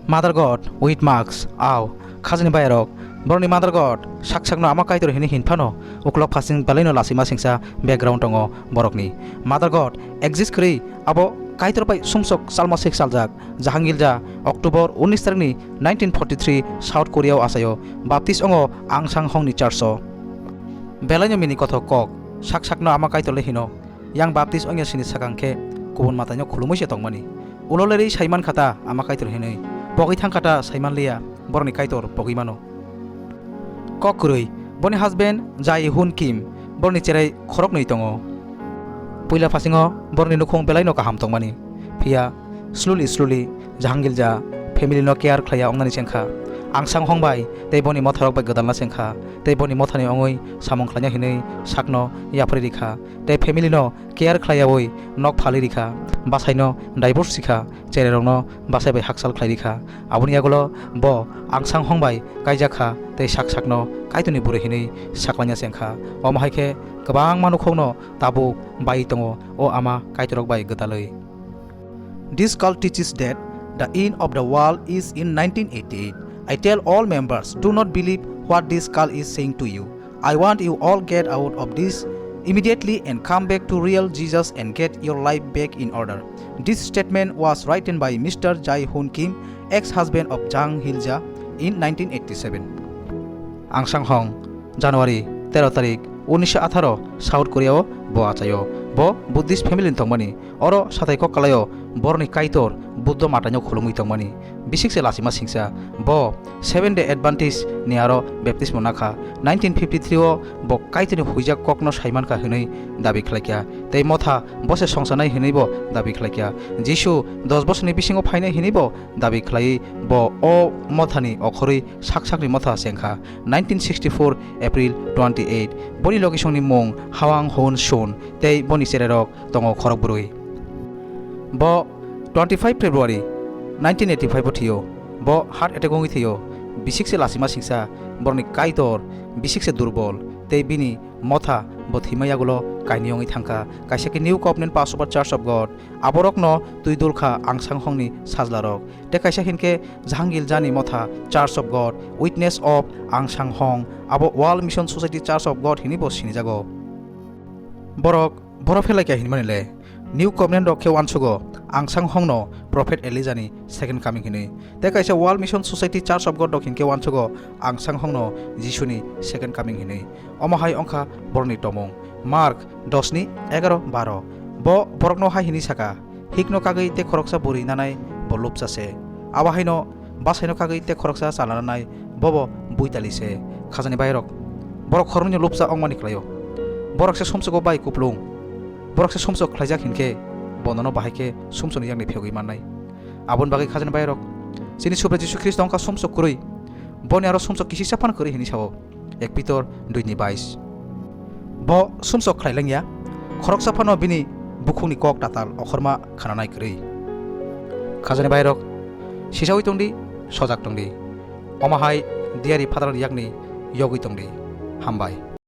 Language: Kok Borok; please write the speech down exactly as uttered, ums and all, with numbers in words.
Mother God with marks, ao, khajani bayarok, borokni Mother God, sak sakno Ama Kaitor hini hin phano, uklok phasing belaino lasima singsa background tongo borokni. Mother God exist kwrwi, abo Kaitor bai sumsok chalma sik saljak, Jahangilja, October unis tarikni nineteen forty-three South Korea o achaio, baptist ongo Angsang Hongni church o. Belaino mini kothok kok, sak sakno Ama Kaitor le hino, yang baptist ongya sini sakang khe kubun mataino khulumui se tongmani. Ulo lerwi saiman kha ta Ama Kaitor hinwi, pogwi thang kha ta saiman liya, borokni Kaitor pogwi mano. Kok kwrwi, boni husband Jae Hoon Kim, borokni cherai khoroknwi tongo. Puila phasingo borokni nukhung belaino kaham tongmani, phiya slowly slowly Jahangilja family no care khlaiya ongnani chengkha. Angsang Hong bai tei boni motharok bai gwdalna chengkha, tei boni mothani ongwi samung khlaina hinwi sakno yapharwi rikha, tei family no care khlaiyawi nok phalwi rikha, basaino divorce sikha, cherairokno basai bai hakchal khlai rikha. Aboni yagulo bo Angsang Hong bai kaijak kha tei sak sakno Kaitorni bwrwi hinwi saklaina chengkha. Omo hai khe kwbangma nukhungno tabuk bai tongo o Ama Kaitorrok bai gwdalwi. This cult teaches that the end of the world is in nineteen eighty-eight. I tell all members, do not believe what this cult is saying to you. I want you all get out of this immediately and come back to real Jesus and get your life back in order. This statement was written by Mister Jae Hoon Kim, ex-husband of Jang Hilja, in nineteen eighty-seven. Angsang Hong, January tero tarik, unisho atharo, South Korea o bo achaio. Bo Buddhist family ni tongmani. Oro satai kok kalaio borokni Kaitor Buddho mataino khulumwi tongmani. Bisik se lachima singsa. Bo Seventh Day Adventist ni aro baptismo nakha. Nineteen fifty-three o bo Kaitorni huijak kokno saimankha hinwi dabi khlaikha. Tei motha bo se songsanai hinwi bo dabi khlaikha. Jisu dos bosorni bisingo phainai hinwi bo dabi khlaiwi bo o mothani okhorwi sak sakni motha chengkha. Nineteen sixty-four April twenty-eight. Boni logisongni mung Hwang Hun Sun tei boni chererok tongo khorok bwrwi. Bo twenty-five February nineteen eighty-five o thwio. Bo heart attack wngwi thwio. Bisik se lachima singsa, borokni Kaitor bisik se durbol, tei bini motha bo thwima yagulo kainwi wngwi thangkha. Kaisa khe New Covenant Passover Church of God, aborokno twi dulkha Angsang Hongni sajlarok. Tei kaisa hinkhe Jahangil Jani motha Church of God, Witness of Angsang Hong, abo World Mission Society Church of God hinwi bo sinijago. Borok Borok phelai kha hinmani le, New Covenant rok khe uansugo Angsang Hongno Prophet Elijah ni second coming hinwi. Tei kaisa World Mission Society Church of God rok hinkhe uansugo Angsang Hongno Jisuni second coming hinwi. Omo hai wngkha borokni tomung. Mark dos ni egaroh baro. Bo borokno hai hinwi saka, "Hikno kagwi tei khoroksa bwrwi nanai bo lupcha se. Abo haino basaino kagwi tei khoroksa chala nanai bobo buitali se." Khajani bairok, borok khoroknwino lupcha wngmani khlaio. Borok se sumsogo bai kuplung. Borok se sumsok khlaijak hinkhe, bonono bahai khe sumsokni yakni phegwi mannai. Aboni bagwi khajani bairok, chini Subrai Jisu Khristo wngkha sumsok kwrwi. Boni aro sumsok kisisa phano kwrwi hinwi sao. Ek Pitor dui ni bais. Bo sumsok khlai langya, khoroksa phano bini bukhukni kok tatal okhorma khananai kwrwi. Khajani bairok, sisaui tongdi, sojak tongdi. Omo hai diyari phatarni yakni yogwi tongdi. Hambai.